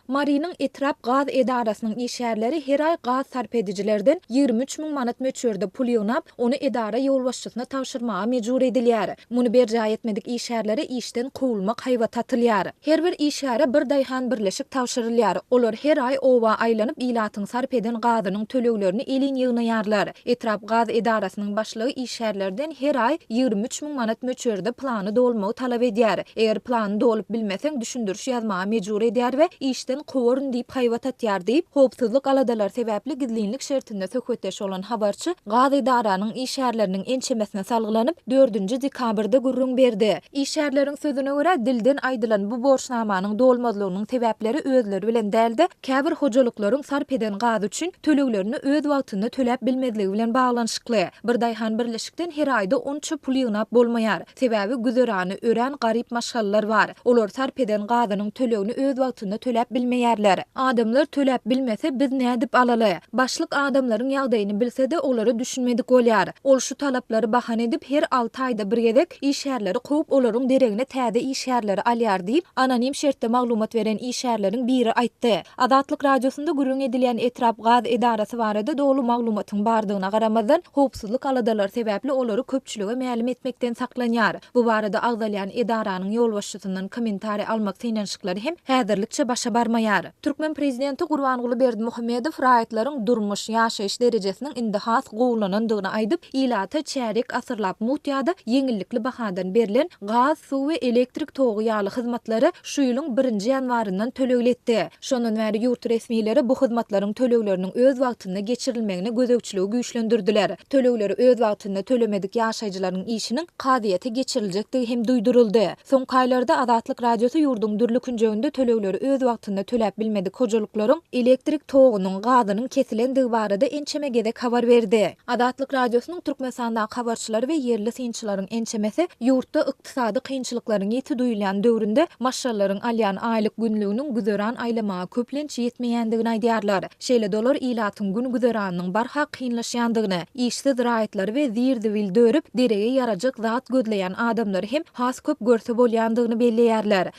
Marynyň etrap gaz edarasynyň işgärleri her aý gaz sarp edijilerden 23 müň manat möçberde pul ýygnap, ony edara ýolbaşçysyna tabşyrmaga mejbur edilýär. Muny berjaý etmedik işgärlere işden kowulmak haýbaty atylýar. Her bir işgäre bir daýhan birleşik tabşyrylýar. Olar her aý oba aýlanyp, ilatyň sarp eden gazynyň töleglerini elin ýygnaýarlar. Etrap gaz edarasynyň başlygy işgärlerden her aý 23 müň manat möçberde plany dolmagy talap edýär. Eger plany dolup bilmeseň, düşündiriş ýazmaga mejbur edýär we işden kowaryn diýip haýbat atýar diýip, howpsuzlyk aladalary sebäpli gizlinlik şertinde söhbetdeş bolan habarçy gaz edaranyň işgärleriniň ençemesine salgylanyp, dördünji dekabrda gürrüň berdi. Işgärleriň sözüne görä, dilden aýdylan bu borçnamanyň dolmazlygynyň sebäpleri özleri bilen däl-de, käbir hojalyklaryň sarp eden gazy üçin töleglerini öz wagtynda töläp bilmezligi bilen baglanyşykly. Bir daýhan birleşikden her aýda onça pul ýygnap bolmaýar. Sebäbi güzerany örän garyp maşgalalar bar. Olar sarp eden gazynyň tölegini öz wagtynda töläp bilmeýärler. Adamlar töläp bilmese, biz nädip alaly? Başlyk adamlaryň ýagdaýyny bilse-de, olara düşünmedik bolýar. Ol şu talaplary bahana edip, her alty aýda bir gezek işgärleri kowup, olaryň deregine täze işgärleri alýar diýip, anonim şertde maglumat beren işgärleriň biri aýtdy. Azatlyk Radiosynda gürrüň edilýän etrap gaz edarasy barada doly maglumatyň bardygyna garamazdan, howpsuzlyk aladalary sebäpli olary köpçülige mälim etmekden saklanýar. Bu barada agzalýan edaranyň ýolbaşçysyndan kommentariý almak synanyşyklary hem häzirlikçe başa barmaýar. Türkmen prezidenti Gurbanguly Berdimuhamedow raýatlaryň durmuş, ýaşaýyş derejesiniň indi has gowulanandygyny aýdyp, ilata çärýek asyrlap mugt ýa-da ýeňillikli bahadan berlen gaz, suw we elektrik togy ýaly hyzmatlary şu ýylyň birinji ýanwaryndan tölegli etdi. Şondan bäri ýurt resmileri bu hyzmatlaryň tölegleriniň öz wagtynda geçirilmegine gözegçiligi güýçlendirdiler. Tölegleri öz wagtynda tölemedik ýaşaýjylaryň işiniň kazyýete geçiriljekdigi hem duýduryldy. Soňky aýlarda Azatlyk Radiosy ýurduň dürli künjeginde tölegleri öz wagtynda töläp bilmedik hojalyklaryň elektrik togunyň, gazynyň kesilendigi barada ençeme gezek habar berdi. Azatlyk Radiosynyň Türkmenistandaky habarçylary we ýerli synçylaryň ençemesi ýurtda ykdysady kynçylyklaryň ýiti duýulýan döwründe maşgalalaryň alýan aýlyk-günlüginiň güzeran aýlamaga köplenç ýetmeýändigini aýdýarlar. Şeýle-de olar ilatyň gün-güzeranynyň barha kynlaşýandygyny, işsiz raýatlary we zir-zibil dörüp, derege ýarajak zat gözleýän adamlary hem has köp görse bolýandygyny belleýärler.